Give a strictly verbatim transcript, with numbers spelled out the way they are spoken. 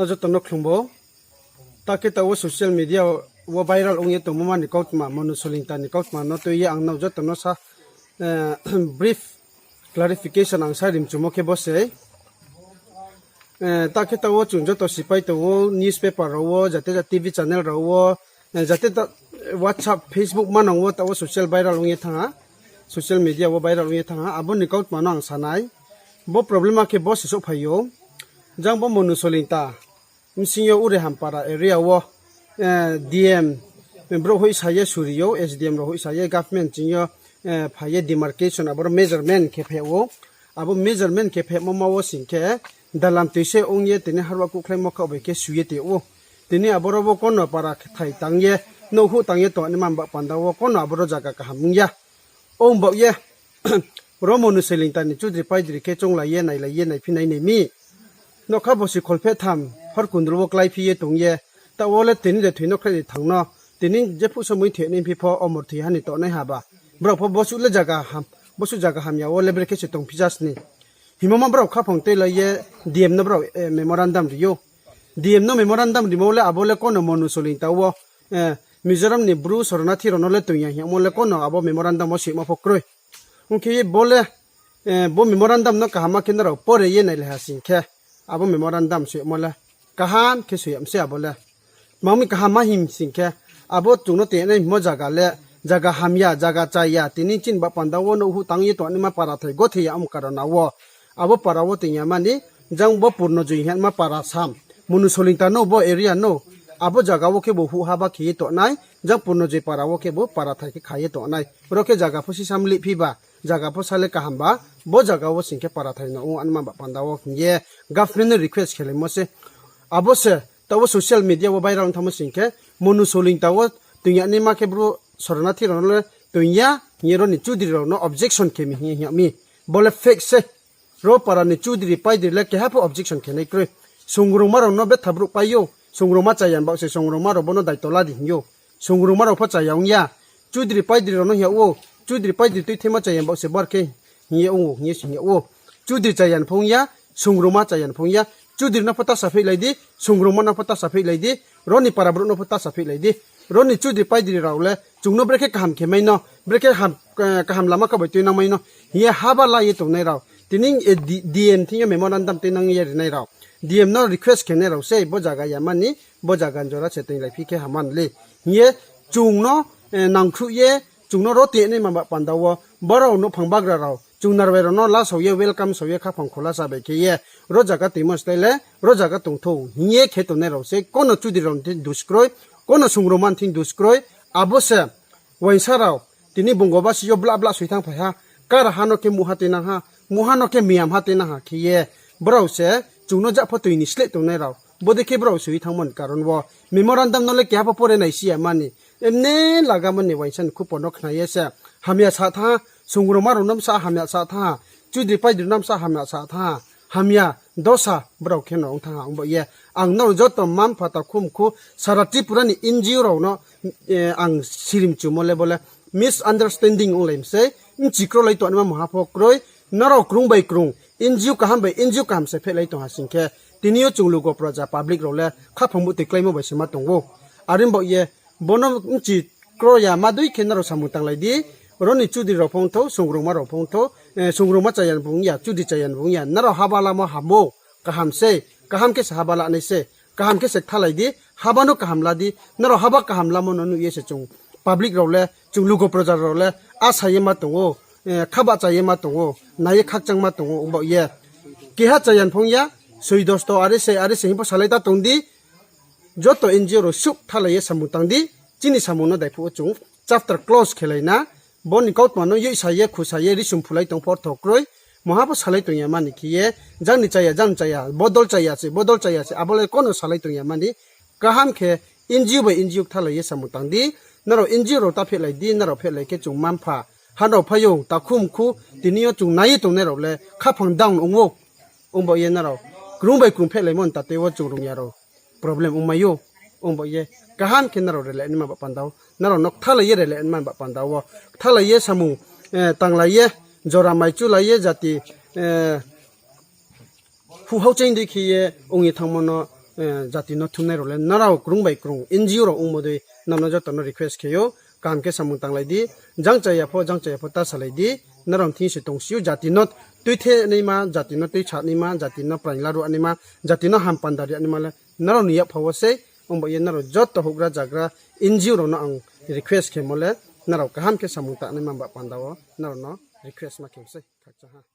Joto no khlumbo. Ta khe taoh wo social media wo viral ong ye tongmo ma ni kautma, Monu Solingta ni kautma no tui ye ang no joto no sa, brief clarification ang sa rimchumo khe bo sei. Ta khe taoh wo chung joto sipai tong ou, newspaper rao wo, jate jate TV channel rao wo, jate ta, WhatsApp, Facebook manang wo taoh wo social viral ong ye thanng ha, social media wo viral ong ye thanng ha, abo ni kautma no ang sa nai. Bo problem a khe bo se souhphai ou. Jang bo Monu Solingta bsing yo Urehampara area wo, DM brouh hoihsa ye suri ou, SDM rao hoihsa ye government ching yo phai ye demarcation aboro measurement khe phai ou. Abo measurement khe phaimo ma wo sing khe dalam tui se ong ye tini harwa kuhkhlaimo khaoh bai khe su ye tong ou. Tini aboro bo kono para thai tang ye, nouhhuh tang ye tongnaima ba panda wo kono aboro zaga kaham ong ya. Ong baoh ye, ro Monu Solingta ni chudri paidri khe chounglai ye, nailai ye, naiphi nai nai mi. Nokha bosi kholpheh tham, hor kundul wo kláiphi ye tong ye, taoh wo le tini de thoi no khlai ni thanng no, tini jephuh somoi thoi ni phi pho omor thoi ha ni tongnai ha ba. Brao pho bosuh le zaga ham, bosuh zaga hamya wo le brekhe se tongphi ja sni. Himoma brao khaphang tuilai ye DM no brao memorandum ri ou. DM no memorandum rimo le abo le kono Monu Solingta wo, Mizoram ni Bru sornathi rao no le toing ya hingmo le kono abo memorandum wo soimo pho kroi. Ong khe bo le, bo memorandum no kaham khe nrao pore ye nailai ha sing khe, abo memorandum soimo le kaham khe soi ya mi se abo le. Tma mi kaham ma hing sing khe, abo chung no tenai hingmo zaga le, zaga hamya, zaga chaya, tini chini ba panda wo nouhhuh tang ye tongnaima para thai gothei ya ong karona wo. Abo para wo toing ya mani, jang bo Purnojoi hingma para sam, Monu Solingta no bo area no, abo zaga wo khe bo huh haba khe ye tongnai, jang Purnojoi para wo khe bo para thai khe kha ye tongnai. Ro khe zaga pho sisa mlihphi ba, zaga pho sa le kaham ba, bo zaga wo sing khe para thai no ong anma ba panda wo hing ye government no request khelaimo se. Abo se taoh wo social media wo viral ong thanngmo sing khe, Monu Solingta wo toing ya naima khe Bru sornathi rao no le toing ya hing ye ro ni chudri rao no objection khe mi hing ye hing yag mi. Bo le fake se. Ro para ni chudri paidri le keha pho objection khe nai kroi. Songrungma rao no betha brouh pai ou, songrungma chaya ni baoh se songrungma rao bo no daito la di hing ou. Songrungma rao pho chaya ong ya. Chudri paidri rao no hing yag ou, chudri paidri tuithaima chaya ni baoh se bar khe hing ye ong ou hing ye sing yag ou. Chudri chaya ni pho ong ya, songrungma chaya ni pho ong ya. Chudri no pho ta sapheilai di, songrungma no pho ta sapheilai di, ro ni para brouh no pho ta sapheilai di. Ro ni chudri paidri rao le chung no brekhe kaham khe mai no, brekhe kaham lama kha bai tuinang mai no hing ye haba la ye tongnai rao. Tini DM thing yo memorandum tuinang ye rinai rao, DM no request khe nai rao sei, bo zaga ya mani, bo zaga ni jora se toinglaiphi khe ham man le hing ye chung no nangkhruh ye, chung no ro toing naima ba panda wo, brao nouhphang bagra rao, chung narbai rao no lasao ye, welcome sao ye, khaphang khola sa bai khe ye, ro zaga toingmo style le, ro zaga tong thou hing ye khe tongnai rao se, kono chudri rao ni thing dus kroi, kono songrungma ni thing dus kroi, abo se uaingsa rao, tini bungbo basi yo blah blah soi thanngphai ha, kara ha no khe muha tuinang ha, muha no khe miam ha tuinang ha khe ye, brao se chung no jat pho toi ni sleh tongnai rao. Bodei khe brao soi thanngmo ni karon wo memorandum no le keha pho pore naisi ya mani, emne laga mani uaingsa ni khupo no khna ye se hamya sa thanng ha, songrungma rao no bsa hamya sa thanng ha, chudri paidri no bsa hamya sa thanng ha, hamya dosa brao khe no ong thanng ha. Ongba ye ang nrao joto mma-mpha, takhu mkhu, sara Tripura ni NGO rao no ang sirimchumo le bo le misunderstanding onglai mi sei, bchi krolai tongnaima muha pho kroi, nrao krung bai krung, NGO kaham bai NGO kaham se phehlai tong ha sing khe, tini yo chung lugo praja public rao le khaphang buhtoi kláimo bai se ma tong ou. Are baoh ye, bo no bchi kro ya ma dei khe nrao samung tanglai di, ro ni chudri rao pho ong thou, songrungma rao pho ong thou, songrungma chaya ni bung ya, chudri chaya ni bung ya, nrao haba lamo hamo, kaham sei, kaham khe se haba lanai se, kaham khe se kthalai di, haba no kaham la di, nrao haba kaham lamo no nuh ye se chung public rao le, chung lugo praja rao le, asa ye ma tong ou, khabahcha ye ma tong ou, nai ye khakchang ma tong ou. Ongba ye, keha chaya ni pho ong ya, soi dosto are se, are se hing pho salai ta tong di, joto NGO rao suh kthalai ye samung tang di, chini samung no daiphuh wo chung chapter close khelai na, bo ni kautma no yoihsa ye, khusa ye, risum phulai tong pho ortho kroi, muha pho salai tong ya mani khe ye, jang ni chaya, jang ni chaya, bodol chaya se, bodol chaya se, abo le kono salai tong ya mani, kaham khe NGO bai NGO kthalai ye samung tang di, nrao NGO rao ta phehlai di, nrao phehlai khe chung mma-mpha, hanrao phaiyong, takhu mkhu, tini yo chung nai ye tongnai rao le khaphang down ong ou. Ongba ye nrao krung bai krung phehlaimo ni tate wo chung rung ya rao problem ongmai ou. Ongba ye kaham khe nrao rele naima ba panda wo, nrao no kthalai ye rele naima ba panda wo, kthalai ye samung tanglai ye, jora mai chulai ye, jati huhhao cheng dei khe ye ong ye thanngmo no jati no thumnai rao le nrao krung bai krung N G O rao ongmo dei nrao no joto no request khe ou, kaham khe samung tanglai di, jang chaya pho, jang chaya pho ta salai di, nrao ni thing se tongsi ou, jati no tuithe naima, jati no tuisa naima, jati no praing laruh naima, jati no ham panda ri naima le nrao ni yakpha wo sei, ongba ye nrao joto houhgra zagra N G O rao no ang request khemo le, nrao kaham khe samung tangnaima ba panda wo nrao no request ma khe sei, khakchang ha.